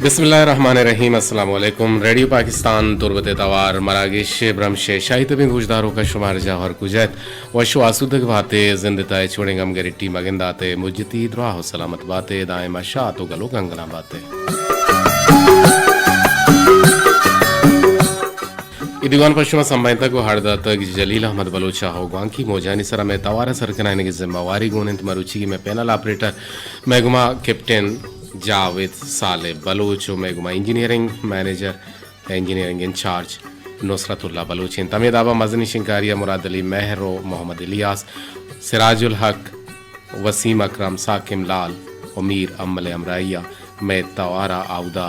بسم اللہ الرحمن الرحیم۔ السلام علیکم۔ ریڈیو پاکستان تربت ءِ توار مراگش ءِ برمش ءِ شاہی تبیں گوشداروکاں شمار جاہ ہر کجا ات، وش و آسودگ باتے، زند ءِ تہا ہچ وڑیں غمگریٹی مگنداتے، مجتی دراہ و سلامت باتے، دائم ءَ شات و گل و گنگلاں باتے۔ اے دیوان پہ شما سمبھائینتگ و ہر داتگ جلیل احمد بلوچ ءَ۔ ہو گوانکی موجانی سرا مئے توار ءِ سرکنائینگ ءِ ذمہ واری گون انت مروچی مئے پینل آپریٹر، مئے گما کیپٹن جاوید صالح بلوچ و مئے گما انجینئرنگ منیجر، انجینئرنگ انچارج نصرت اللہ بلوچ انت۔ ہمے دابا مزنی شنکاری ءَ مراد علی مہر و محمد الیاس، سراج الحق، وسیم اکرم، ساکم لال و میر امل ءِ ہمراہی ءَ مئے توار ءَ آودا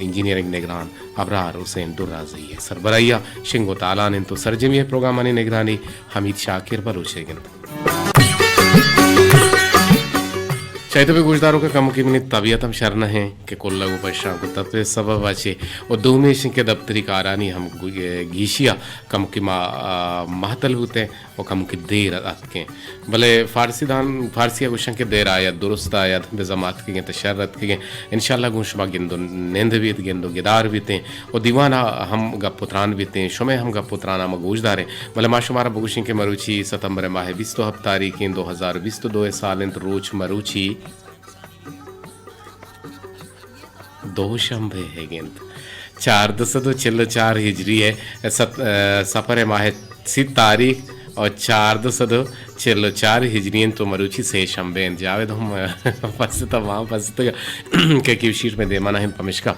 انجینئرنگ نگران ابرار حسین درازئی ءِ سربراہی ءَ شنگ و تالان انت و سرجمی ءِ پروگرامانی نگرانی حمید شاکر بلوچ ئیگ انت۔ شاہی تبیں گوشداروکاں، کمکے منی طبیعت ہم شر نہ انت کہ کلگ و پریشان کت، تپ ءِ سبب ءَ چہ، و دومی ایش انت کہ دپتری کارانی ہم گو-، گیشی ءَ کمکے ما، آ، مہتل بوتیں و کمکے دیر اتکیں۔ بلے فارسی دان، فارسی ءَ گوشن کہ دیر آید درست آید، بزاں ما اتکگیں تہ شر اتکگیں۔ انشاءاللہ گوں شما گند و نند بیت، گند و گدار بیتیں و دیوان ءَ ہم گپ و تران بیتیں، شمئے ہم گپ و تران ءَ ما گوش داریں۔ بلے ما شمارا بگوشیں کہ مروچی ستمبر ءِ ماہ ءِ بیست و ہپت تاریخ انت، دو ہزار بیست و دو ءِ سال انت، روچ مروچی دوشنبے ئیگ انت۔ چاردہ سد و چل و چار ہجری ءِ ست-، ءَ، سفر ءِ ماہ ءِ سی تاریخ و چاردہ سد و چل و چار ہجری انت و مروچی سے شنبے انت۔ جاوید ہم پستا، ما پستا کہ کیو شیٹ مئے دیما نہ انت، پمشکا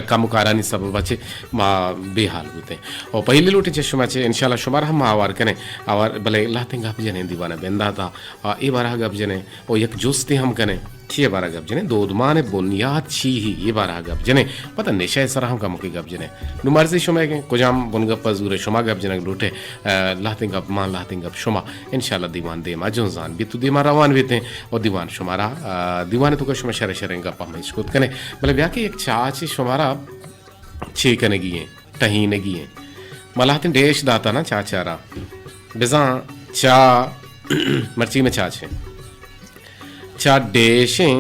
کم و کارانی سبب ءَ چہ ما بے حال بوتیں۔ و پہلی لوٹیں چہ شما چہ، انشاءاللہ شمارا ہم ما ہوار کنیں، ہوار، بلے لہتیں گپ جنیں دیوان ءِ بندات ءَ، آ، اے بارہ ءَ گپ جنیں و یک جستے ہم کنیں، چی ءِ بارہ ءَ گپ جنیں؟ دودمان ءِ بنیاد چی ہی، اے بارہ ءَ گپ جنیں۔ پدا نشہ ءِ سرا ہم کمکے گپ جنیں۔ نوں مرضی شمئے کہ کجام بنگپ ءَ زورے شما گپ جنگ لوٹے، آ، لہتیں گپ ما، لہتیں گپ شما۔ انشاءاللہ دیوان دیما جنزان بیت و دیما روان بیتیں و دیوان شمارا، آ، دیوان ءِ توکا شما شریں شریں گپ ہم اشکت کنے۔ بلے بیا کہ یک چاچے شمارا چے کنگی ایں، ٹہینگی ایں۔ ما لہتیں ڈیش داتا نا چاچارا۔ بزاں چا، مرچی مئے چاچیں۔ چا ڈیشیں،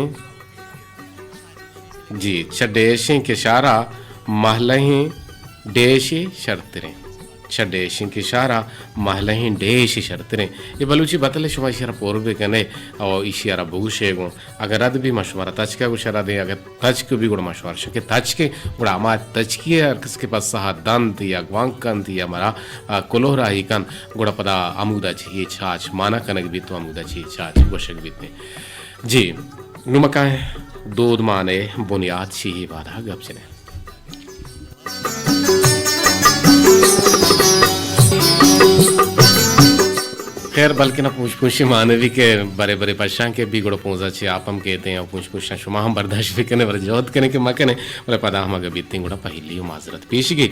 جی، چہ ڈیشیں کشارا مہلہیں ڈیشے شرتریں۔ چہ ڈیشیں کشارا مہلہیں ڈیشے شرتریں۔ اے بلوچی بتل ءَ شما ایشی ءَ را پر بہ کن ئے او ایشی ءَ را بگوش ئے گوں۔ اگاں رد بی ما شمارا تچک ءَ گوں شرا دیں، اگاں تچک بی گڑا ما شمارا شکے تچکیں، گڑا ہما تچکی ءَ ہر کس کہ پسہ ءَ دنت یا گوانک کنت یا مارا، آ، کلوہ راہی کنت، گڑا پدا ہمودا چہ اے چاچ مانا کنگ بیت و ہمودا چہ اے چاچ گوشگ بیت۔ جی، نوں ما کائیں دودمان ءِ بنیاد چی ہی بارہ ءَ گپ جنیں۔ خیر، بلکنا پوش پوشی مانوی کہ برے برے پشان کہ بی گڑا پونزا چی آپ ہم کیتیں او پوش پوشاں شما ہم برداشت بکنے، بلے جہد کنے کہ مکنے، بلے پدا ہم اگہ بیتیں گڑا پہلی و معذرت پیشگی۔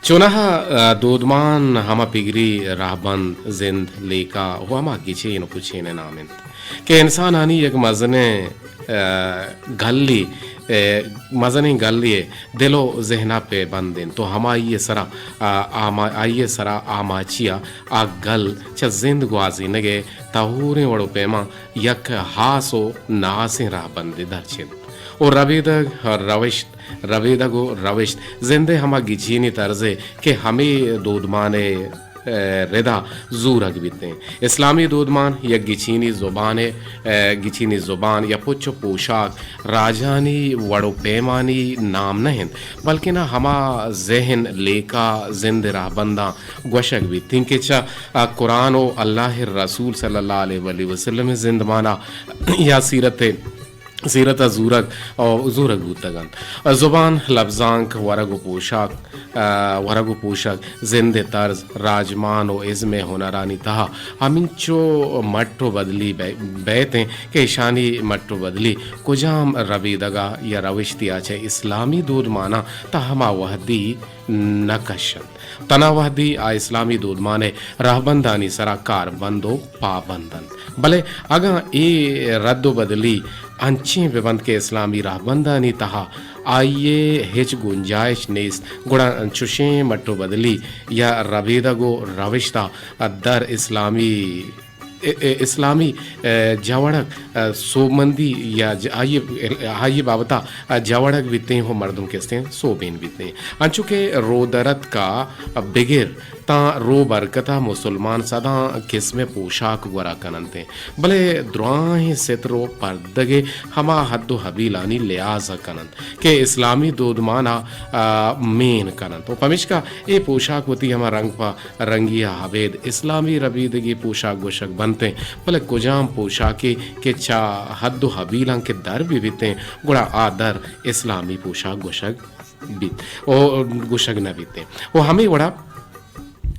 چوناہا، آ، دودمان ہما پگری راہبند، زند، لیکہ و ہما گچین و پچین نام انت۔ کہ انسانانی یک مزنیں، آ، گلی، آ، مزنیں گلی دل و ذہنا پہ بند انت و ہمائی سرا، آ، آما-، آئی سرا آماچیا آ گل چہ زند گوازینگ ءِ تہوریں وڑ و پیما یک ہاس و ناسیں راہبندے درچ انت و ربیدگ روشت، ربیدگ و روشت زند ءِ ہما گچینی طرزے کہ ہمے دودمان ءِ ءِ ردا زورگ بیتیں۔ اسلامی دودمان یک گچینی زبان ءِ، ءِ گچینی زبان یا پچ و پوشاک راجانی وڑ و پیمانی نام نہ انت، بلکنا ہما ذہن، لیکہ، زند ءِ راہبنداں گوشگ بیتیں کہ چہ، ءِ قرآن و اللہ ءِ رسول صلی اللہ علیہ وآلہ وسلم ءِ زندمانا یا سیرت ءِ سیرت ءَ زورگ، او زورگ بوتگ انت۔ زبان، لبزانک، ورگ و پوشاک، ءِ ورگ و پوشگ، زند ءِ طرز، راجمان و ازم ءِ ہنرانی تہا ہمینچو مٹ و بدلی بئے-، بئیت انت کہ اشانی مٹ و بدلی کجام ربیدگ ءَ یا روشتے ءَ چہ اسلامی دودماناں تاں ہما وہدی نہ کش انت۔ تنا وہدی آ اسلامی دودمان ءِ رہبندانی سرا کاربند و پابند انت۔ بلے اگاں اے رد و بدلی انچیں بہ بنت کہ اسلامی رہبندانی تہا آئی ءِ ہچ گنجائش نیست، گڑا چشیں مٹ و بدلی یا ربیدگ و روشتا در اسلامی ا-، ا-، اسلامی، ا، جوڑگ، ا، سوبمندی یا ج-، آئی، آئی بابت ءَ جوڑگ بیتیں ءُ مردم کہ استیں سوبین بیتیں۔ انچو کہ رودرتک ءَ بگر تاں روبرکت ءَ مسلمان سداں قسم ءِ پوشاک گورا کن انت، بلے دراہیں ستر ءُ پردگ ءِ ہما حد ءُ حبیلانی لحاظ ءَ کن انت کہ اسلامی دودمان ءَ، آ، مین کن انت ءُ پمیشکا اے پوشاک وتی ہما رنگ پہ رنگی ءَ ابید اسلامی ربیدگی پوشاک گوشگ بنت انت، بلے کجام پوشاکے کہ چہ حد ءُ حبیلاں کہ در بہ بیت انت، گڑا آ در اسلامی پوشاک گوشگ بیت ءُ گوشگ نہ بیت انت۔ ءُ ہمے وڑا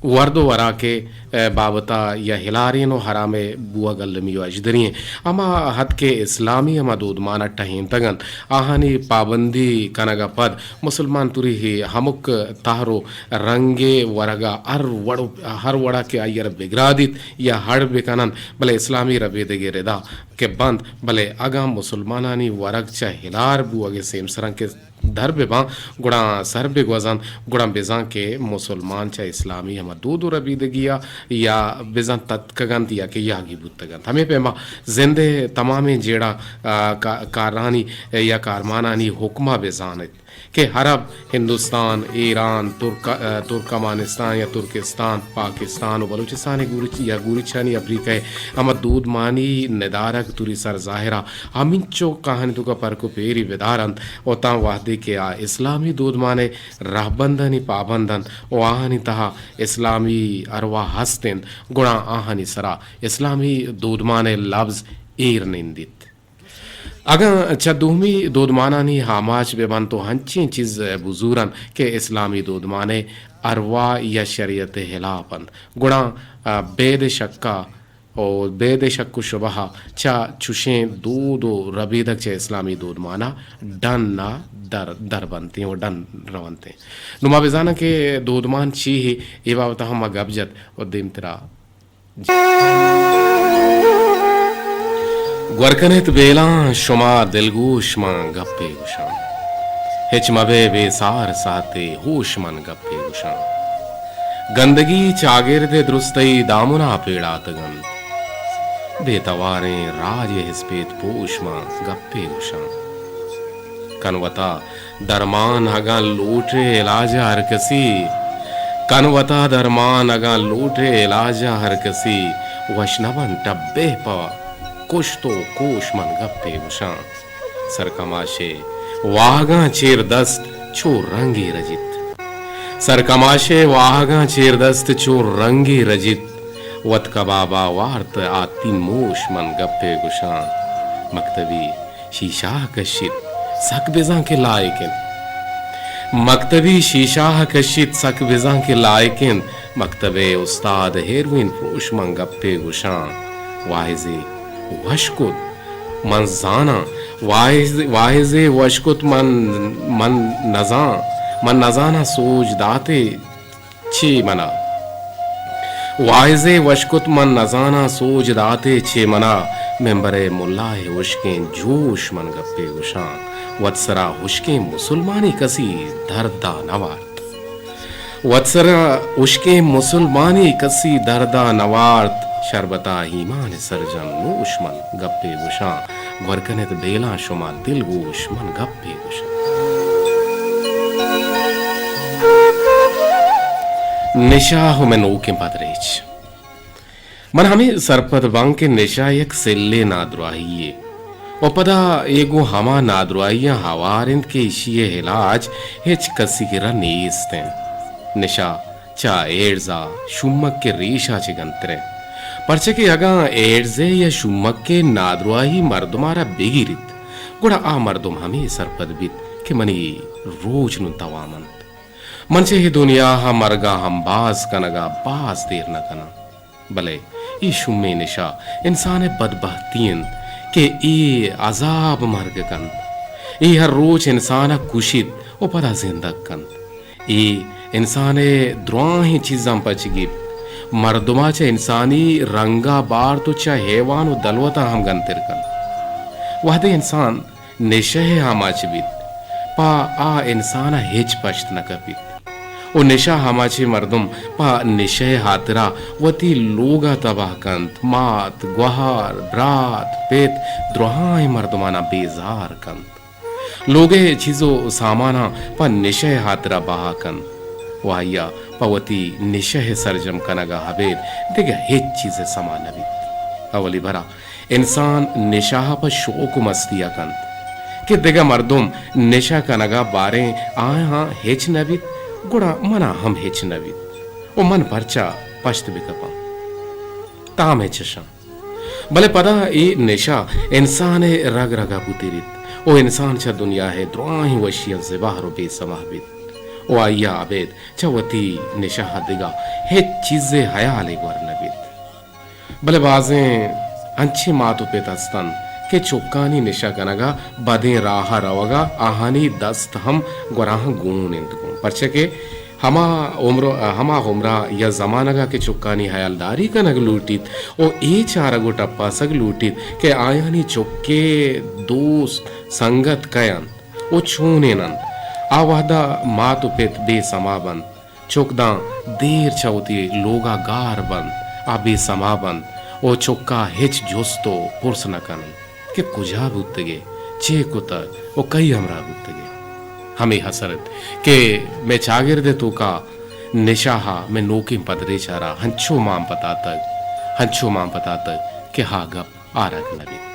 ورد ءُ وراک ءِ، ءَ، بابت ءَ یا ہلارین ءُ حرام ءِ بوگ المی ءُ اژدری انت۔ ہما حد کہ اسلامی ہما دودمان ءَ ٹہینتگ انت، آہانی پابندی کنگ ءَ پد مسلمان توری ہمک تہر ءُ رنگ ءِ ورگ ءَ ہر وڑ ءُ، ہر وڑا کہ آئی ءَ را بگرادیت یا ہڑ بکن انت، بلے اسلامی ربیدگ ءِ ردا کہ بنت، بلے اگاں مسلمانانی ورگ چہ ہلار بوگ ءِ سیمسراں کہ در بہ باں، گڑا سر بہ گوزنت، گڑا بزاں کہ مسلمان چہ اسلامی ہما دود ءُ ربیدگی ءَ یا بزاں تتکگ انت یا کہ یاگی بوتگ انت۔ ہمے پیما زند ءِ تمامیں جیڑہ، آ، کا-، کارانی یا کارمانانی حکم ءَ بزان ایت کہ عرب، ہندوستان، ایران، ترک-، آ، ترکمانستان یا ترکستان، پاکستان ءُ بلوچستان ءِ گورچ-، یا گورچانی افریقہ ءِ ہما دودمانی ندارگ توری سر ظاہر ءَ ہمینچو کاہانی توکا پرک ءُ پیری بدار انت ءُ تاں وہدے کہ آ اسلامی دودمان ءِ رہبندانی پابند انت ءُ آہانی تہا اسلامی ارواہ ہست انت، گڑا آہانی سرا اسلامی دودمان ءِ لبز ایر نندیت۔ اگاں چہ دومی دودمانانی آماچ بہ بنت ءُ ہنچیں چیز بزور انت کہ اسلامی دودمان ءِ ارواہ یا شریعت ءِ ہلاپ انت، گڑا، آ، بید شکا ءُ بید شک ءُ شبہ ءَ چہ چشیں دود ءُ ربیدگ چہ اسلامی دودمان ءَ ڈن ءَ در، در بنت انت ءُ ڈن رونت انت۔ نوں ما بزاناں کہ دودمان چی اے، اے بابت ءَ ہم ما گپ جت ءُ دیمترا گور کن ات بیلاں شما دلگوش، من گپے گوشاں۔ ہچ مبے بے سار ساعتے ہوش، من گپے گوشاں۔ گندگی چاگرد درستئی دامنا پیڑاتگ انت۔ بے تواریں راج ءِ ہسپیت پوش، من گپے گوشاں۔ کن وتا درمان اگاں لوٹے علاج ءَ ہر کسی، کن وتا درمان اگاں لوٹے علاج ءَ ہر کسی، وش نہ بنت ٹبے پہ کشت ءُ کوش، من گپے گوشاں۔ سرکماشے واہگاں چیر دست چو رنگے رجیت۔ سرکماشے واہگاں چیر دست چو رنگے رجیت۔ وت کبابا وارت آ تیموش، من گپے گوشاں۔ مکتبی شیشہ کشیت، سک بزاں کہ لائق انت۔ مکتبی شیشہ کشیت، سک بزاں کہ لائق انت۔ مکتب ءِ استاد ہیروئن پروش، من گپے گوشاں۔ واعظے وش کت من زاناں، واعظ، واعظے وش کت من، من نزان، من نزاناں سوج داتے چے منا۔ واعظے وش کت من نزاناں سوج داتے چے منا۔ ممبر ءِ ملا ءِ ہشکیں جوش، من گپے گوشاں۔ وت سرا ہشکیں مسلمانی کسی دردا نہ وارت۔ وت سرا ہشکیں مسلمانی کسی دردا نہ وارت۔ شربتا ایمان سرجم نوش، من گپے گوشاں۔ گور کن ات بیلاں شما دلگوش، من گپے گوشاں۔ نشہ ءُ مئے نوکیں پدریچ۔ من ہمے سرپد باں کہ نشہ یک سلے نادراہی یے ءُ پدا اے گوں ہما نادراہیاں ہوار انت کہ ایشی ءِ علاج ہچ کسی کرا نیست انت۔ نشہ چہ ایڈز ءَ شومک ءِ ریش ءَ چہ گنتر انت۔ پرچا کہ اگاں ایڈز ءِ یا شومک ءِ نادراہی مردم ءَ را بگیریت، گڑا آ مردم ہمے سرپد بیت کہ منی روچ نوں توام انت۔ من چہ اے دنیا ءَ مرگ ءَ ہمباز کنگ ءَ باز دیر نہ کناں۔ بلے اے شومیں نشہ انسان ءِ بدبہتی انت کہ اے عذاب مرگ کنت۔ اے ہر روچ انسان ءَ کشیت ءُ پدا زندگ کنت۔ اے انسان ءِ دراہیں چیزاں پچ گیپت۔ مردم ءَ چہ انسانی رنگ ءَ بارت ءُ چہ حیوان ءُ دلوتاں ہم گنتر کنت۔ وہدے انسان نشہ ءِ آماچ بیت، پہ آ انسان ءَ ہچ پشت نہ کپیت۔ و نشہ ہما چے مردم پہ نشہ ءِ ہاترا وتی لوگا تباہ کنت، مات، گوہار، برات، پت، درہائیں مردماناں بیزار کنت۔ لوگ ءِ چیز و ساماناں پہ نشہ ءِ ہاترا بہا کنت و آئیا پہ وتی نشہ ءِ سرجم کنگا ابید دگہ ہچ چیز ءِ سما نہ بیت۔ اولی برا انسان نشہ ءَ پہ شوق و مستی ءَ کنت کہ دگہ مردم نشہ کنگ ءَ باریں آیاں ہچ نہ بیت، گڑا من ءَ ہم ہچ نہ بیت و من پرچا پشت بہ کپاں؟ تام ءَ چشاں۔ بلے پدا اے نشہ انسان ءِ رگ رگ ءَ بوتریت و انسان چہ دنیا ءِ درائیں وشیاں زبہر و بے سما بیت و آئی ءَ ابید چہ وتی نشہ ءَ دگہ ہچ چیزے ہیالے گور نہ بیت۔ بلے بازیں انچیں مات و پت است انت کہ چکانی نشہ کنگ ءَ بدیں راہ ءَ روگ ءَ آہانی دست ہم گوراں گون انت گوں، پرچا کہ ہما عمر، ہما عمر ءَ یا زمانگ ءَ کہ چکانی ہیالداری کنگ لوٹیت و اے چارگ و ٹپاسگ لوٹیت کہ آیانی چکے دوست سنگت کئے انت و چونین انت، آ وہد ءَ مات و پت بے سما بنت۔ چک داں دیر چہ وتی لوگ ءَ گار بنت، آ بے سما بنت و چک ءَ ہچ جست و پرس نہ کننت کہ کجا بوتگ ئے، چے کتگ و کئی ہمراہ بوتگ ئے۔ ہمے ہسر انت کہ مئے چاگرد ءِ توکا نشہ ءَ مئے نوکیں پدریچ ءَ را ہنچو مان پتاتگ، ہنچو مان پتاتگ کہ ہا گپ آرگ نہ بیت۔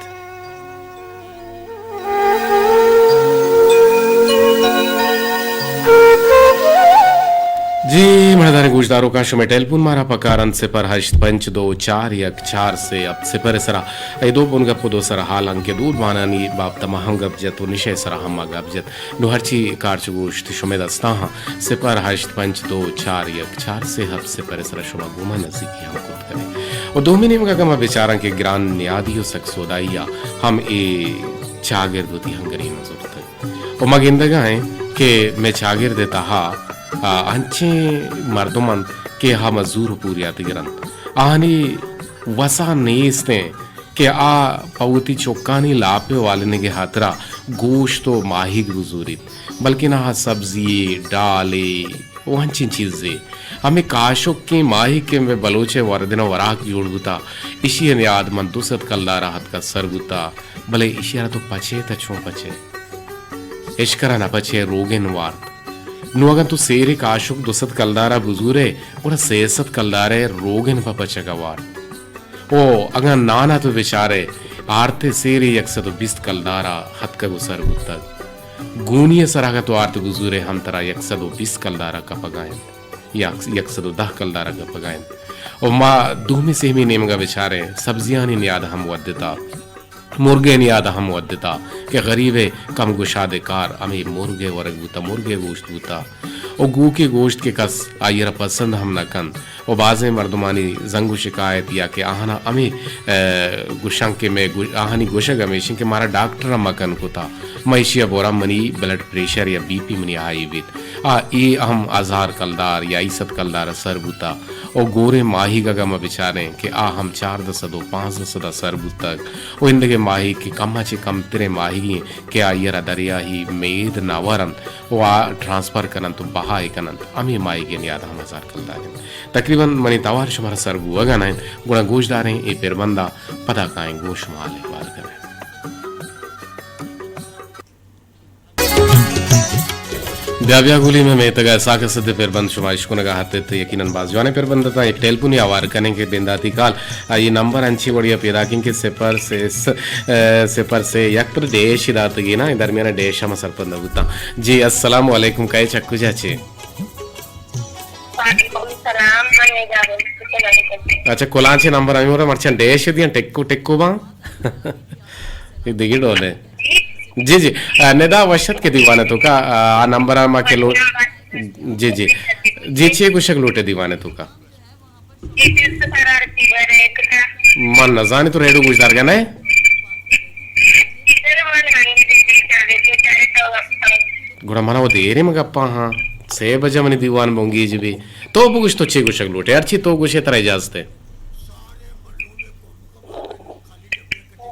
جی، مہداریں گوشداروکاں، شمئے ٹیلیفون مارا پکار انت، صفر ہشت پنچ دو چار یک چار سے ہفت صفر ءِ سرا اے دو بن گپ و دو سر حال انت کہ دود بانانی بابت ءَ ما ہم گپ جت و نشہ ءِ سرا ہم ما گپ جت۔ نوں ہرچی کارچ گوشت شمئے دستاں ہاں، صفر ہشت پنچ دو چار یک چار سے ہفت صفر ءِ سرا شما گوں ما نزیکی ہم کت کن ئے۔ و دومی نیمگ ءَ اگاں ما بچاراں کہ گران نیادی و سک سودائی ءَ ہم اے چاگرد وتی ہنگری ءَ زرتگ۔ و ما گندگ ءَ ایں کہ مئے چاگرد ءِ تہا، آ، انچیں مردم انت کہ ہا مزور و پوریاتگر انت۔ آہانی وسا نیست انت کہ آ پہ وتی چکانی لاپ ءِ والینگ ءِ ہاترا گوشت و ماہیگ بزوریت، بلکن آ سبزی، ڈالے و انچیں چیزے، ہمے کاشکیں ماہیگ کہ مئے بلوچ ءِ وردن ءُ وراک جوڑ بوتا، ایشی ءِ نیاد من دو سد کلدار ءَ ہتکا سر بوتا، بلے ایشی ءَ را تو پچے تا چون پچے؟ اشکرا نہ پچے، روگن وارت۔ نوں اگاں تو سیرے کاشک دو سد کلدار ءَ بزورے، گڑا سئے سد کلدار ءِ روگن پہ پچگ ءَ وارت۔ او اگاں نان ءَ تو بچارئے، آرت ءِ سیرے یک سد ءُ بیست کلدار ءَ ہتکگ ءُ سر بوتگ۔ گونی ءِ سرا اگاں تو آرت بزورئے، ہم ترا یک سد ءُ بیست کلدار ءَ کپگ ءَ انت، یا یک سد ءُ دہ کلدار ءَ کپگ ءَ انت۔ او ما دومی سیمی نیمگ ءَ بچارئے، سبزیانی نیاد ہم ودتا۔ مرگ ءِ نیاد ءَ ہم ودتا کہ غریب ءِ کم گشاد ءِ کار ہمے مرگ ءِ ورگ بوتا، مرگ ءِ گوشت بوتا۔ و گوک ءِ گوشت کہ کس آئی ءَ را پسند ہم نہ کنت۔ و بازیں مردمانی زنگ و شکایت یا کہ آہاں ہمے، ءَ، گوشاں کہ مئے گو-، آہانی گوشگ ہمیش انت کہ مارا ڈاکٹر ءَ مکن کتا، ما ایشی ءَ بوراں، منی بلڈ پریشر یا بی پی منی ہائی بیت۔ آ، اے ہم ہزار کلدار یا ای سد کلدار ءَ سر بوتا۔ و گوریں ماہیگ اگاں ما بچاریں کہ آ ہم چاردہ سد و پانزدہ سد ءَ سر بوتگ و ایندگہ ماہیگ کہ کم ءَ چہ کمتریں ماہیگی انت کہ آئی ءَ را دریائی مید نہ ورنت و آ ٹرانسفر کننت و بہا ئے کننت، ہمے ماہیگ ءِ نیاد ہم ہزار کلدار انت۔ تقریباً منی توار شمارا سر بوہگ ءَ نہ انت، گڑا گوش داریں اے پربند ءَ، پدا کائیں گوں شما حال احوال کنیں۔ بیا بیا گولی مئے میتگ ءَ ساک سد ءِ پربند شما اشکنگ ءَ ات ات، یقیناً باز جوانیں پربند اتاں۔ یک ٹیلیفونے آوار کنیں کہ بنداتی کال، آئی نمبر انچیں وڑی ءَ پیداکیں کہ صفر سے، س-، ءَ، صفر سے یک پر ڈیش داتگی نا، درمیان ءَ ڈیش ہم سرپد نہ بوتاں۔ جی، السلام علیکم، کئے چہ کجا چے؟ وعلیکم السلام، من ندا بلوچ۔ اچھا، کلانچے نمبر ہمیں مرا مرچاں ڈیش دیاں، ٹکو ٹکو باں۔ اے دگہ ڈولے۔ جی جی، آ، ندا وشت کے دیوانے تو کا، آ، آ نمبر ما کے لو-، جی جی۔ جی، چے گوشگ لوٹے دیوانے تو کا؟ من نزانی تو ریڈو گوشدار گنے؟ گڑا منا وہ دیرے میں گپا ہاں، سے بجے منی دیوان بونگی جی بھی۔ تو بگوش تو چے گوشگ لوٹے، ہرچی تو گوشے ترا اجازت ہے۔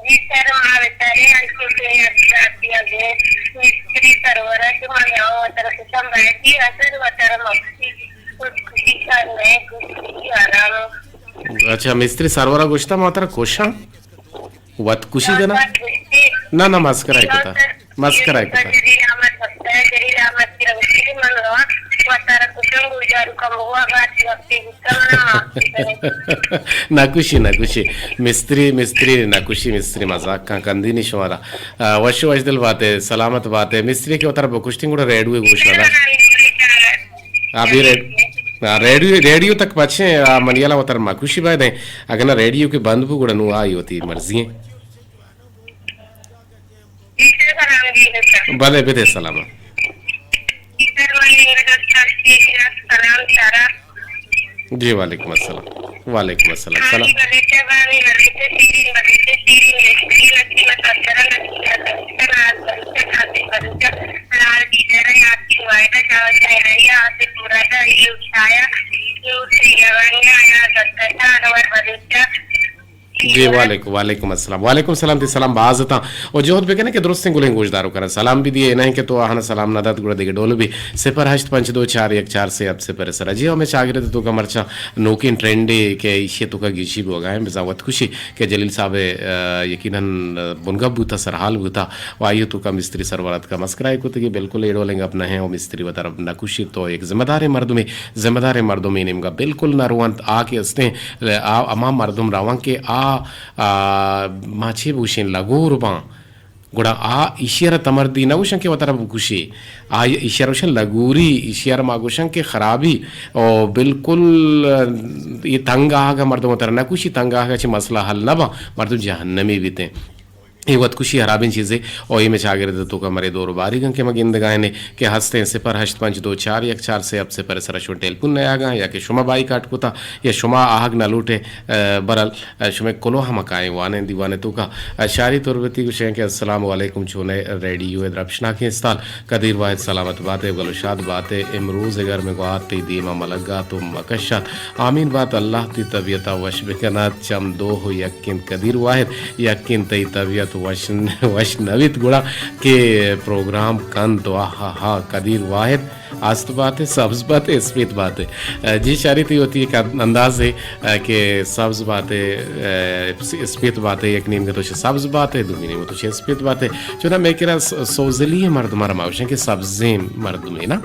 جی سر، ما بچارے انچو کہ یک جاتی ءَ گوں مستری سرور ءَ کہ ما میاں وتر کشم بایدی اصل وتر مفتی اچھا، مستری سرورا گوشتا ما ترا کشاں؟ وت کشی دنا؟ نہ، نہ، مسکرا کتا۔ مسکرا کتا۔ نہ کشی، نہ کشی۔ مستری، مستری نہ کشی، مستری مذاق کن کندی نی شمارا۔ آ، وش وش دل باتے، سلامت باتے۔ مستری کہ وترا بکشتیں گڑا ریڈیو گوش نہ دار۔ آ، بی ریڈ-، آ، ریڈیو، ریڈیو تک پچیں، آ، منی حالا وتر مکوشی باید ہیں۔ اگر نہ ریڈیو کہ بند بو گڑا نو آئی ہوتی مرضی ہیں۔ بلے بدے سلام۔ جی، وعلیکم السلام۔ وعلیکم السلام۔ سلام۔ جی، وعلیکم، وعلیکم السلام۔ وعلیکم السلام، تی سلام باز اتاں۔ و جہد بکنے کہ درستیں گلیں گوشدارو کنن۔ سلام بھی دیے، نہ کہ تو آہاں سلام نہ دات، گڑا دیگہ ڈول بھی۔ صفر ہشت پنچ دو چار یک چار سے اب سے پر سرا۔ جی، ہمیں چاگرد تو کا مرچاں نوکیں ٹرینڈے کہ ایشی تو کا گیشی بوگا ہیں، بزاں وت کشی کہ جلیل صاحب، آ، یقیناً بنگپ بوتا، سرحال بوتا، و آئی تو کا مستری سرورت کا مسکرائی کتگی، بالکل ایڑو لنگ اپ نہ ہیں، و مستری وتر اب نہ کشی تو ایک ذمہ دار مردمی، ذمہ دار مردمی نیمگا بالکل نہ روانت، آ کہ استیں، آ، ہما مردم روان کہ آ، آ، ما چی بوشیں لگور باں، گڑا آ ایشی ء را تمردی نہ گوشن کہ وترا بکشی۔ آ ایشی ء را گوشن لگوری، ایشی ء را ما گوشن کہ خرابی۔ او بالکل، اے تنگ آہگ ء مردم وترا نہ کشی، تنگ آہگ ء چہ مسئلہ حل نہ باں، مردم جہنمی بیتیں۔ اے وت کشی حرابیں چیزے۔ او اے مئے چاگرد ء توکا مرے دور و باریگاں کہ ما گندگائیں کہ ہستیں صفر ہشت پنچ دو چار یک چار سے اب سے پر سرا شون ٹیلیفون نیاگاں یا کہ شما بائیکاٹ کتا یا شما آہگ نہ لوٹے، ء، برل ء شمئے کلوہ ہم کائیں وانیں دیوان ء توکا۔ ء شاری تربتی گوشیں کہ السلام علیکم، چونئے ریڈیو ء درپشناکیں استال؟ قدیر واحد سلامت باتے و گل و شاد باتے۔ امروز اگر میں گوات تئی دیما ملگات و مکشات۔ آمین بات، اللہ تئی طبیعت ء وش بکنات۔ چم دوہ و یک انت قدیر واحد، یک انت تئی طبیعت وش، وش نہ بیت گڑا کہ پروگرام کنت و آہا ہا۔ قدیر واحد است باتے، سبز باتے، اسپیت باتے۔ ء، جی شاری تئی وتی یک اندازے، ء، کہ سبز باتے، ء، اسپیت باتے، یک نیمگے تو چہ سبز باتے، دومی نیمگے تو چہ اسپیت باتے۔ چونا مئے کرا س-، سوزلی مردم ء را ما گوشیں کہ سبزیں مردمے نا۔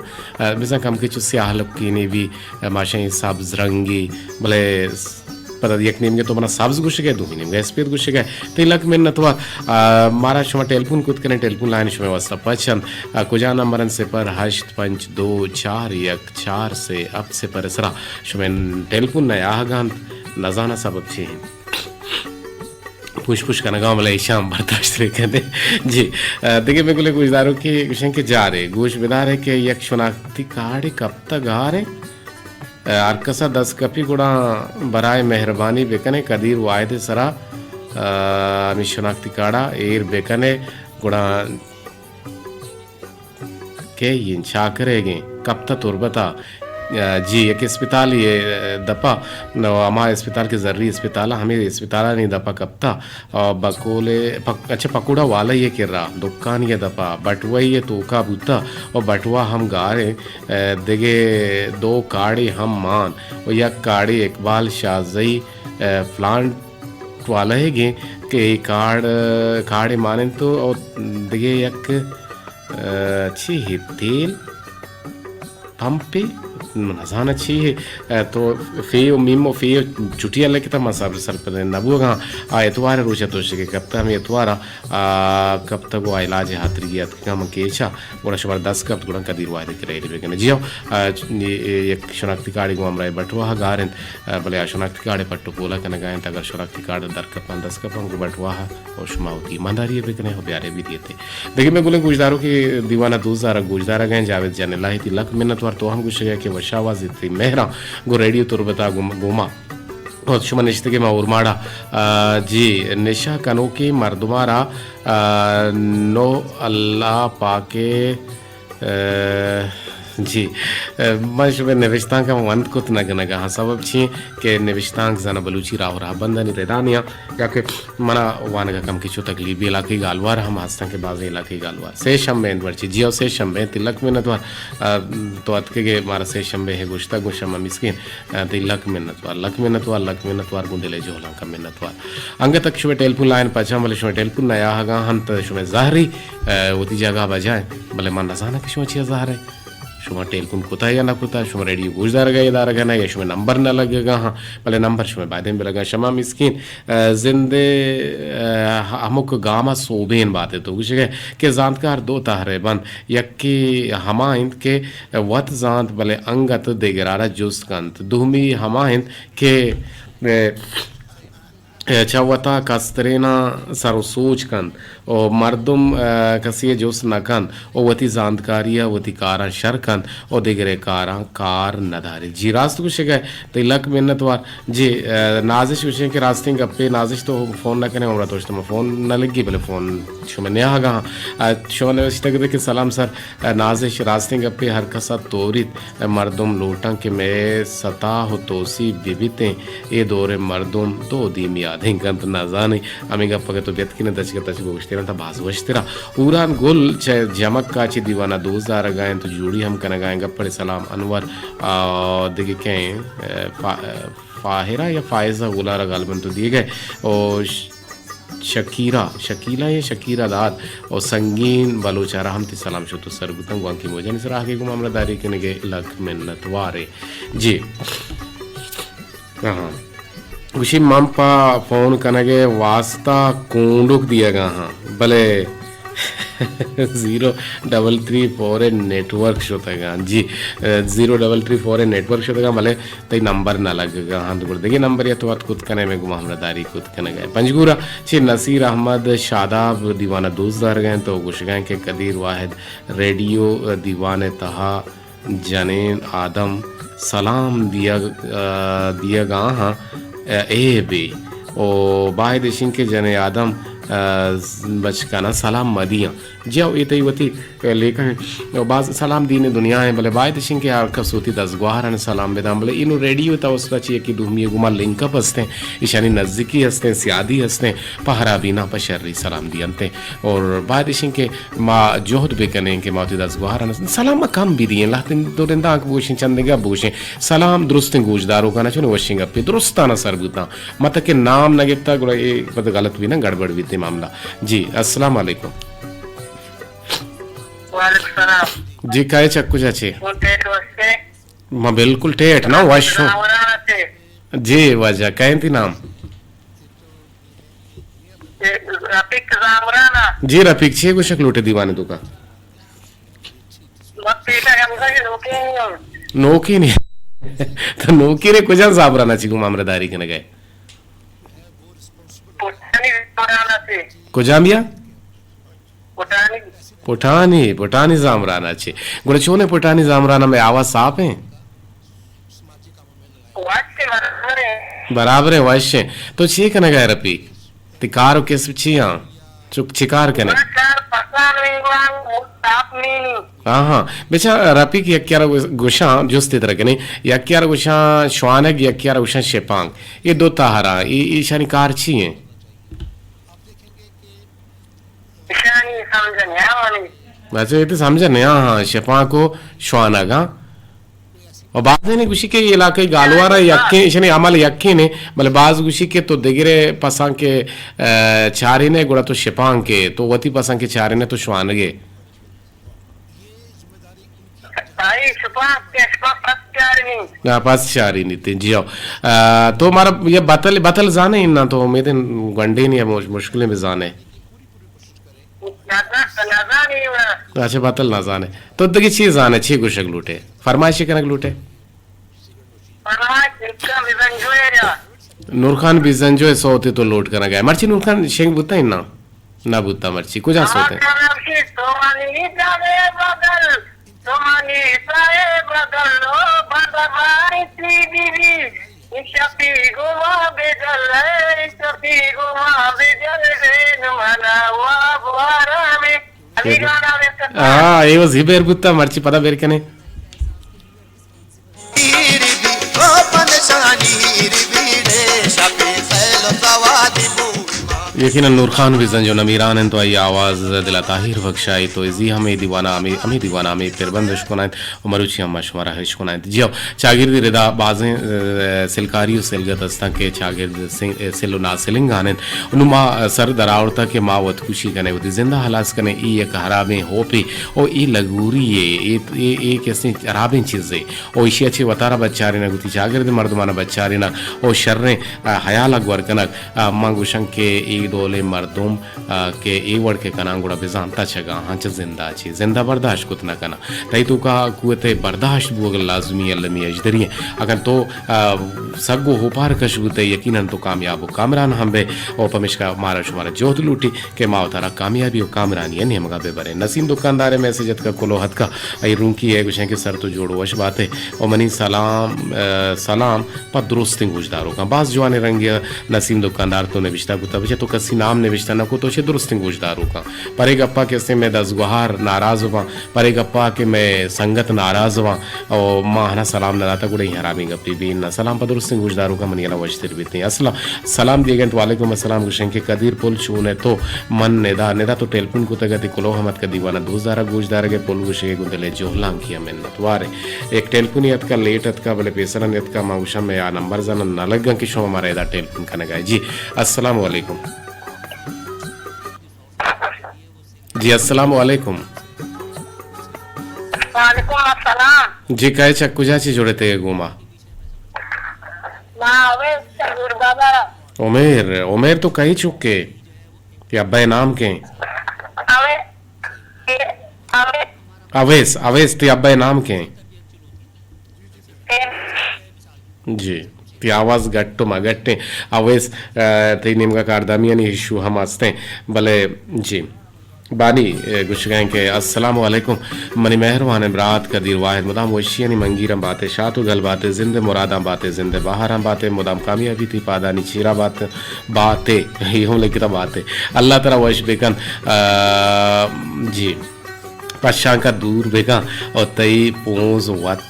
ء، بزاں کم کہ چو سیاہ لکینے بی، ء، ما شیں سبز رنگی، بلے س-، پدا یک نیمگے تو منا سبز گوشگے، دومی نیمگے اسپیت گوشگے۔ تئی لک منت وار۔ ء، مارا شما ٹیلیفون کت کنیں، ٹیلیفون لائن شمئے واسطہ پچ انت۔ ء، کجا نمبر انت؟ صفر ہشت پنچ دو چار یک چار سے ہفت سے پر سرا شمئے ٹیلیفون نیاہگ انت، نزاناں سبب چی انت۔ پوش پوش کنگاں، بلے ایشاں برداشت بہ کنے۔ جی، ء، دگہ مئے گلیں گوشدارو کہ گوشن کہ جارے، گوش بدارے کہ یک شناختی کارڈے کپتہ گارے۔ ء، ہر کسا دست کپی گڑا برائے مہربانی بکنے قدیر واحد سرا، ء، ہمیں شناختی کارڈا ایر بکنے گڑا کہ ایں چاکرے گیں کپتہ تربتا۔ ء، جی، یک اسپتالے ء دپا، نو ہما اسپتال کہ زری اسپتال ء، ہمے اسپتالانی دپا کپتہ۔ ء، بکولے پک-، اچھا، پکوڑا والہ ء کرا، دکانی ء دپا، بٹوئی ء توکا بوتہ و بٹوا ہم گاریں، ء، دگہ دو کاڑے ہم مان و یک کاڑے اقبال شاہزئی، ء، پلانٹ والہ ء گیں کہ اے کاڑ، کاڑے مان انت و دگہ یک، ء، چی ہے تیل پمپے، من نزاناں چی ہے، ء، تو فے و میم و فے و چٹیا لکھتا، من سر، سرپد نبوگاں۔ آ اتوار روچ ء تو شکے کپتا، ہمیں اتوار ء، آ، کپتگ و علاج ہاترگی اتکگاں من کیچا، گڑا شمار دست کپت، گڑا قدیر واحد کرا ایڈ بکنے۔ جی ہو، آ، چ-، اے، اے، یک شناختی کارڈے گوں ہمراہ بٹواہ گار انت، آ، بلے آ شناختی کارڈ پٹ و پولا کنگا انت، اگر شناختی کارڈ در کپاں دست کپاں گوں بٹواہ و شما وتی ایمانداری بکنے و بیارے بھی دیتے۔ دگہ مئے گلیں گوشدارو کہ دیوان ء دوست دارگ گوشدارگ ء جاوید جان الہی تئی لک منت وار، تو ہم گوشگ ء کہ وش آواز تئی مہراں گوں ریڈیو تربت ء گوم-، گوما۔ اور شما نشتگے ما اورماڑا، آ، جی، نشہ کنوکیں مردماں را، آ، نو اللہ پاکے ء، جی، ء، من شمئے نبشتانک ہم وند کت نہ کنگا ہاں۔ سبب چی کہ نبشتانک زاناں بلوچی راہ و رہبندانی ردا نیاں، یا کہ منا وانگا کم کہ چو تکلیف بی۔ علاقے گالوار ہم ہستاں کہ بازیں علاقے گالوار۔ سے شنبے انت مرچی، جی او سے شنبے انت، لک منت وار۔ ء، تو اتکگے مارا سے شنبے ہے گوشتگ، گوں شما مسکین۔ ء، تئی لک منت وار، لک منت وار، لک منت وار، گوں دل ء جہلانکاں منت وار۔ انگت کہ شمئے ٹیلیفون لائن پچاں، بلے شمئے ٹیلیفون نیاہگاں ہنت، شمئے زہری، ء، وتی جاگہ بجائیں، بلے من نزاناں کہ شما چیا زہر ئے۔ شما ٹیلیفون کتا یا نہ کتا، شما ریڈیو گوش دارگا یا دارگا نہ، یا شمئے نمبر نہ لگگا ہاں، بلے نمبر شمئے بایدیں بلگاں۔ شما مسکین، ء، زندے، ء، ہمک گاما سوبین باتے تو گوشگے کہ زانتکار دو تہرے بنت، یکے ہما انت کہ وت زانت، بلے انگت دگرارا جست کنت۔ دومی ہما انت کہ، ء، چہ وتا کستریناں سر و سوج کنت و مردم، ء، کسی ء جست نہ کنت و وتی زانتکاری ء وتی کاراں شر کنت و دگرے کاراں کار نہ داریت۔ جی راست گوشگئے، تئی لک منت وار۔ جی، ء، نازش گوشیں کہ راستیں گپے، نازش تو فون نہ کنے، عمرا تو اشتما فون نہ لگی، بلے فون شمئے نیاہگا ہاں۔ ء، شما نوشتگ ات کہ سلام سر، ء، نازش راستیں گپے، ہر کس ء توریت، ء، مردم لوٹاں کہ مئے ستاہ و توسیپ بہ بیتیں، اے دور ء مردم دو دیمی آدینک انت، نزانیں۔ ہمے گپ اگہ تو بیتکنے تچک تچک گوشتران تا باز وشترا۔ ہوران گل چہ جمک ء چہ دیوان ء دوست دارگا انت و جوڑی ہم کنگا انت۔ گپ پڑے سلام انور، آ، دگہ کئے، ء، فا-، ء، فاہرہ یا فائزہ گلارا غالباً تو دیگئے۔ او ش-، شکیرہ، شکیلہ یا شکیرہ داد او سنگین بلوچ ء را ہم تئی سلام شت و سر بوتن۔ گوانکی موجانی سرا آگے گوں ہمراہ داری کنگے لک منت وارے۔ جی۔ ہاں۔ گوشی من پہ فون کنگے واسطہ کونڈوک دیگا ہاں، بلے زیرو ڈبل تھری فور ء نیٹ ورک شتگاں۔ جی، زیرو ڈبل تھری فور ء نیٹ ورک شتگاں، بلے تئی نمبر نہ لگگا ہنت، گڑا دگہ نمبر یا تو وت کت کنے، مئے گوما ہمراہ داری کت کنگا۔ پنجگور ء چہ نصیر احمد شاداب دیوان ء دوست دارگا انت و گوشگا انت کہ قدیر واحد ریڈیو دیوان ء تہا جنین آدم سلام دیگ، ء، دیگ آہاں، ء، اے بے۔ او باید اشیں کہ جنین آدم، ء، بچکاناں سلام مدیاں۔ جی ہو، اے تئی وتی لیکہ انت۔ باز سلام دین دنیا انت، بلے باید اشیں کہ ہر کس وتی دزگوہاران سلام بدان، بلے اینو ریڈیو توسط چہ یکی دومی گوما لنک اپ ہستیں، ایشانی نزدیکی ہستیں، سیادی ہستیں، پہ ہرابینا پہ شری سلام دینتیں۔ اور باید اشیں کہ ما جہد بکنیں کہ ما وتی دزگوہاران سلام ما کم بدییں، لہتیں دورندانک بوشیں، چندگا بوشیں، سلام درستیں گوشداروکانا چون وشیں گپے درستانا سر بوتاں۔ متکہ نام نہ گپتا، گڑا اے پد غلط بینا، گڑبڑ بیتیں معاملہ۔ جی، السلام علیکم۔ وعلیکم السلام۔ جی، کئے چک کجا چے؟ من ٹیٹ وشے۔ ما بالکل ٹیٹ نا وشوں۔ زامران ء چے۔ جی واجہ، کئے انت نام؟ اے، رفیق زامران ء۔ جی رفیق، چے گوشک لوٹے دیوانے توکا؟ من پیٹا گمزا کہ نوکے نہیں ہوں۔ نوکے نہیں؟ تو نوکے نے کجا زامران ء چی گوں ہمراہ داری کنگئے؟ پٹانی زامران ء چے۔ کجام بیا؟ پٹانی۔ پٹانی، پٹانی زامران ء چے۔ گڑا چون ایں پٹانی زامران ء مئے آواز صاف ایں؟ وش ایں، برابر ایں۔ برابر ایں، وش ایں۔ تو چے کنگ ء ئے رفیق؟ تئی کار و کسب چی آں؟ چک چے کار کنے؟ من کار پسان وینگوان، موت صاف نینی۔ ہاں ہاں۔ بچا رفیق یکیارا گوشاں، جستے ترا کنیں، یکیارا گوشاں شوانگ، یکیارا گوشاں شپانگ۔ اے دو تہرا، اے، ایشانی کار چی ایں؟ ایشانی سمجھ نیا منی۔ اچھا، اے تو سمجھ نیا، ہاں، شپانک و شوانگ، ہاں۔ و بازینے گوشی کہ اے علاقہ گالوارا یکیں، ایشانی عمل یکیں نے، بلے باز گوشی کہ تو دگرے پسان کہ، ء، چارینے گڑا تو شپانکے، تو وتی پسان کہ چارینے تو شوانگے۔ آئی شپانک کہ شپانک پس چارینی۔ نا، پس چارینی تے، جی ہو۔ ء، تو مارا یہ بتل، بتل زانے نا، تو امیدیں گونڈیں یا مش-، مشکلیں بزانے۔ نزان، نزانی وا۔ اچھا، بتل نزانے۔ تو دگہ چی زانے، چی گوشگ لوٹے؟ فرمائشی کنگ لوٹے؟ فرمائش نور خان بزنجو ء را۔ نور خان بزنجو ء سوتے تو لوٹ کنگ ء۔ مرچی نور خان شنگ بوتا نا؟ نہ بوتا مرچی۔ کجا سوتے؟ تو منی جانے بدل، تو منی سائے بدل، او بندہ بھائی سی بی بی۔ شپی گما بجل، شپی گما بجل، زین منا واب وارا میں۔ علی گانا میں ہاں، اے وز ہی بیر بوتا، مرچی پدا بیر کنے۔ یقیناً نور خان بزنجو نمیران انت و آئی آواز دلا طاہر بخشائیت و ازی ہمے دیوانا ہمے، ہمے دیوانا ہمے پربند اشکنائیت و مروچی ہم شمارا اشکنائیت۔ جی ہو، چاگردی ردا بازیں، اه، سلکاری و سلگت استاں کہ چاگرد سل، سل و ناسلنگان انت۔ نوں ما سر در آورتا کہ ما وت کشی کنیں، وتی زندہ ہلاس کنیں، ای یک ہرابیں ہوپے او ای لگوری اے، ای، ای، ای کسیں ہرابیں چیزے۔ او ایشی ء چہ وتارا بچارینگ، وتی چاگرد مردمانا بچارینگ او شریں، اه، ہیالا گور کنگ۔ اه، من گوشاں کہ اے ڈولیں مردم، اه، کہ اے وڑ کہ کناں گڑا بزاں تچگاں ہاں چہ زندا چی زندا برداشت کت نہ کناں۔ تئی توکا قوت برداشت بوگ لازمی المی اجدری ہیں۔ اگر تو، اه، سگ و ہوپار کش بوتے یقیناً تو کامیاب و کامران ہم بے۔ او پمشکا مارا شمارا جہد لوٹی کہ ما وتارا کامیابی و کامرانی ء نیمگا بہ بریں۔ نسیم دکاندار ء میسج اتکا، کلوہ اتکا، اے رونکی ء گوشیں کہ سر تو جوڑ وش باتے و منی سلام، اه، سلام پہ درستیں گوشداروکاں۔ باز جوانیں رنگے ء نسیم دکاندار تو نبشتہ کتا، بچہ تو کسی نام نبشتہ نہ کو، تو چہ درستیں گوشداروکاں۔ پرے گپا کہ استیں مئے دزگوہار ناراض باں، پرے گپا کہ مئے سنگت ناراض باں، او ما ہنا سلام نہ داتا، گڑا اے حرامیں گپے بی نہ۔ سلام پہ درستیں گوشداروکاں، منی الا وشتر بیتیں۔ السلام، سلام دیگ انت، وعلیکم السلام، گوشن کہ قدیر پل چون ئے تو؟ من ندا، ندا تو ٹیلیفون کتگ ات، کلوہ ہم اتکا، دیوانا دوست دارگ گوشدارگ ء پل گوشگ ء گوں دل ء جہلانکی ء منت وار ء۔ یک ٹیلیفونے اتکا، لیٹ اتکا، بلے پیسرا نیتکا، ما گوشاں مئے آ نمبر زاناں نہ لگاں کہ شما مارا ادا ٹیلیفون کنگا ئے۔ جی، السلام علیکم۔ جی، السلام علیکم۔ وعلیکم السلام۔ جی، کئے چہ کجا چہ جڑتے گوں ما؟ ما اویس چہ نور بابا۔ عمیر، عمیر تو کئی چکے؟ تئی ابا ء نام کیں؟ اویس، اویس۔ اویس، اویس، تئی ابا ء نام کیں؟ جی، تئی آواز گٹ و مگٹیں۔ اویس، اه، تئی نیمگا کاردامیانی ایشو ہم ہستیں، بلے جی۔ بانی، اه، گوشگائیں کہ السلام علیکم، منی مہروانیں برات قدیر واحد، مدام وشیانی منگیراں باتے، شات و گل باتے، زند مراداں باتے، زند بہاراں باتے، مدام کامیابی تئی پادانی چیرا بات، باتے، یہ ہم لکھتا باتے۔ اللہ ترا وش بکن، اه، جی۔ پشانکا دور بکن و تئی پونز وت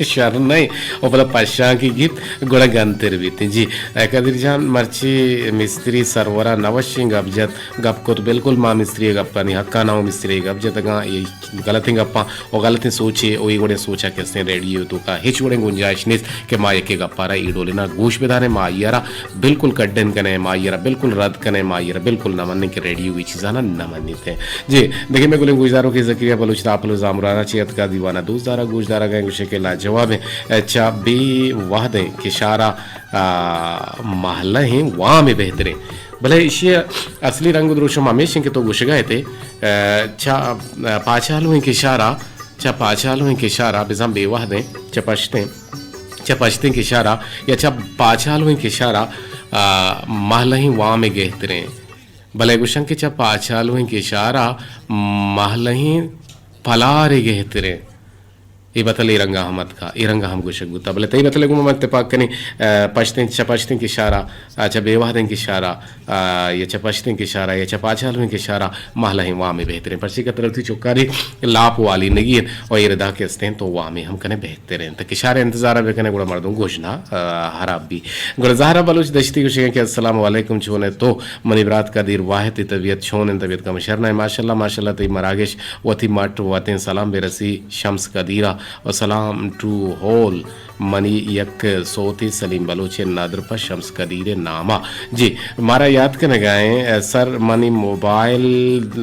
شر نئے و پدا پشانکی گیپت گڑا گنتر بیت۔ جی، اے قدیر جان، مرچی مستری سرورا نوشیں گپ جت، گپ کت، بالکل ما مستری گپانی حقا نہ، مستری گپ جتگاں، اے غلطیں گپاں و غلطیں سوچے و اے وڑیں سوچا کہ استیں ریڈیو توکا ہچ وڑیں گنجائش نیست کہ ما یکے گپارا اے ڈولنا گوش بداریں، ما آئیارا بالکل کڈن کنیں، ما آئیارا بالکل رد کنیں، ما آئیارا بالکل نہ منیں کہ ریڈیو اے چیزانا نہ منیت۔ جی، دگہ مئے گلیں گوشداروکے زکریا بلوچ داپل و زامرانا چہ اتکا، دیوانا دوست دارا گوشدارگا ایں، گوشے کہ لاجوابیں، اه، چہ بے وہدیں کشارا، اه، مہلہیں وامے بہتریں۔ بلے ایشی اصلی رنگ و دروشم ہمیش انت کہ تو گوشگا اتے، اه، چہ، اه، پاچالویں کشارا، چہ پاچالویں کشارا بزاں بے وہدیں، چہ پشتیں، چہ پشتیں کشارا یا چہ پاچالویں کشارا، اه، مہلہیں وامے گہتریں۔ بلے گوشن کہ چہ پاچالویں کشارا مہلہیں پلارے گہتریں۔ اے بتل اے رنگا ہم اتکا، اے رنگا ہم گوشگ بوتا۔ بلے تئی بتلے گوما من اتفاق کنی، اه، پشتیں، چہ پشتیں کشارا، اه، چہ بے وہدیں کشارا، اه، یا چہ پشتیں کشارا، یا چہ پاچالویں کشارا مہلہیں وامے بہتریں۔ پرچے کہ ترا وتی چکانی لاپ والی نگی انت و اے ردا کہ استیں تو وامے ہم کنے بہتر۔ تریں۔ تہ کشار انتظار بکنے گڑا مردم گوش نہ، آ، حراب بی۔ گڑا زہرا بلوچ دشتی گوشگیں کہ السلام علیکم، چون ئے تو؟ منی برات قدیر واحد، تئی طبیعت چون انت؟ طبیعت کم شر نہ؟ ماشاءاللہ، ماشاءاللہ، تئی مراگش وتی مٹ وتیں سلام برسی شمس قدیرا و سلام ٹو ہول منی یک سوتے سلیم بلوچ ندر پہ شمس قدیر ناما۔ جی، مارا یات کنگا ایں، سر، منی موبائل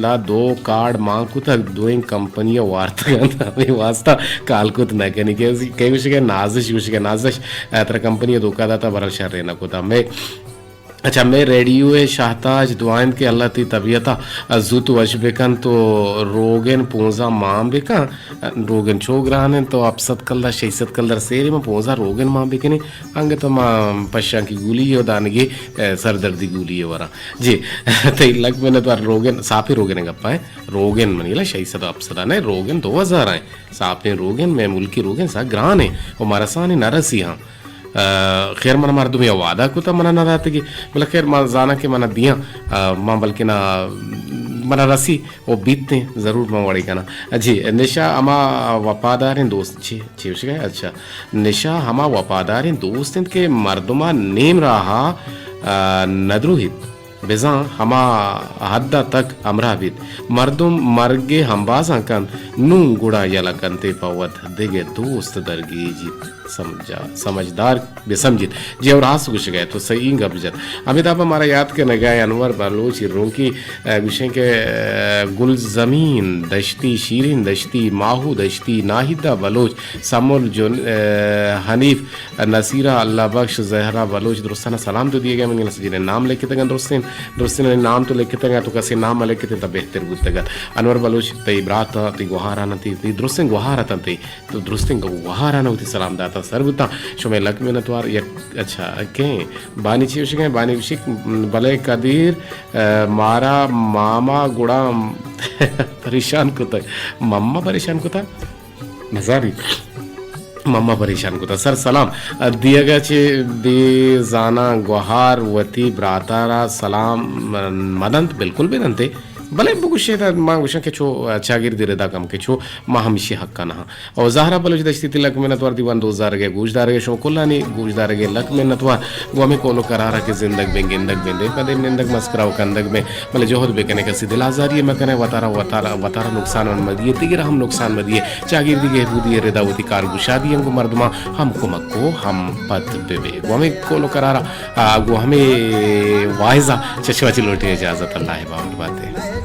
ء دو کارڈ مان کتگ، دوئیں کمپنی ء وارتگ انت، ہمے واسطہ کال کت نہ کنی۔ کہ کئی گوشگ ء نازش، گوشگ ء نازش، ء ترا کمپنی ء دھوکہ داتا، برحال شرے نہ کتا۔ مئے، اچھا، مئے ریڈیو ء شاہتاج، دعا انت کہ اللہ تئی طبیعت ء زوت وش بکنت۔ تو روگن پونزدہ مان بکن، روگن چو گران انت، تو ہپت سد کلدار، شش سد کلدار سیرے، من پونزدہ روگن مان بکنی، انگت ما پشانکی گولی و دانگی، ء، سردردی گولی ء وراں۔ جی، تئی لک منت وار۔ روگن، ساپیں روگن ء گپا ایں۔ روگن منی لا شش سد ہپت سد ء نہ، روگن دو ہزار ء ایں۔ ساپیں روگن، مئے ملکی روگن سا گران ایں و ما رسانی نہ رسی ہاں۔ ء، خیر، من مردمی ء وعدہ کتا، منا نہ داتگی۔ بلے خیر، ما زاناں کہ منا دیاں، ء، ما بلکنا منا رسی و بیتیں، ضرور من وڑے کناں۔ جی، نشہ ہما وفاداریں دوست، چی، چی گوشگ ءَ؟ اچھا، نشہ ہما وفاداریں دوست انت کہ مردم ءَ نیم راہ ءَ، آ، نہ دروہیت، بزاں ہما حد ءَ تک ہمراہ بیت۔ مردم مرگ ءِ ہمبازاں کنت، نوں گڑا یلہ کنت ءُ پہ وت دگہ دوست درگیجیت۔ سمجھا-، سمجھدار بہ سمجھیت۔ جی، او راست گوشگ ءَ ئے، تو صحیح گپ جت۔ ہمے داب ءَ مارا یات کنگ ءَ انور بلوچ رونکی، ءَ، گوشیں کہ، ءَ، گلزمین دشتی، شیرین دشتی، ماہو دشتی، ناہیدہ بلوچ، سمل جن-، ءَ، حنیف، نصیرہ، اللہ بخش، زہرا بلوچ، درستاں سلام تو دیگ ءَ ئے، منی سجینیں نام لکھتگ اَنت، درستیں، درستیں نام تو لکھتگ اَنت، تو کسے نام مہ لکھتیں تہ بہتر بوتگ اَت۔ انور بلوچ، تئی برات اَنت، تئی گوہار اَنت، تئی، تئی درستیں گوہار اَت اَنت، تئی تو درستیں گوہاران وتی سلام داتاں سر بوتاں۔ شمئے لک منتوار۔ یک، اچھا، کئے؟ بانی چی گوشگ ءَ ئے؟ بانی گوشی، بلے قدیر، ءَ، مارا ماما گڑا پریشان کتگ۔ ماما پریشان کتگ؟ نزانی۔ ماما پریشان کتگ۔ سر سلام۔ ءَ، دیگ ءَ چہ بے زاناں گوہار وتی براتارا سلام مدنت، بالکل بہ دنت۔ بلے بگوشیت، ما گوشاں کہ چو چاگردی ردا کم کہ چو ما ہمیشی حق ءَ نہ آں۔ او زہرا بلوچ دشتی، تئی لک منتوار دیوان دوست دارگ ءَ، گوش دارگ ءَ، شما کلانی گوش دارگ ءَ لک منتوار۔ گوں ہمے کول و قرار ءَ کہ زندگ بیں، گندگ بیں، دیم پہ دیم نندگ مسکرا و کندگ بیں، بلے جہد بکنیں، کسی دل آزاری مکنیں، وتارا، وتارا، وتارا نقصان مدیے، دگرا ہم نقصان مدیے۔ چاگردی گہبودی ردا وتی کار گشادی انگو مردماں ہم کمک کو ہم پد ببے۔ گوں ہمے کول و قرار ءَ، آ، گوں ہمے واعظ ءَ چہ شما چہ لوٹیں اجازت، اللہ ءِ باور باتے۔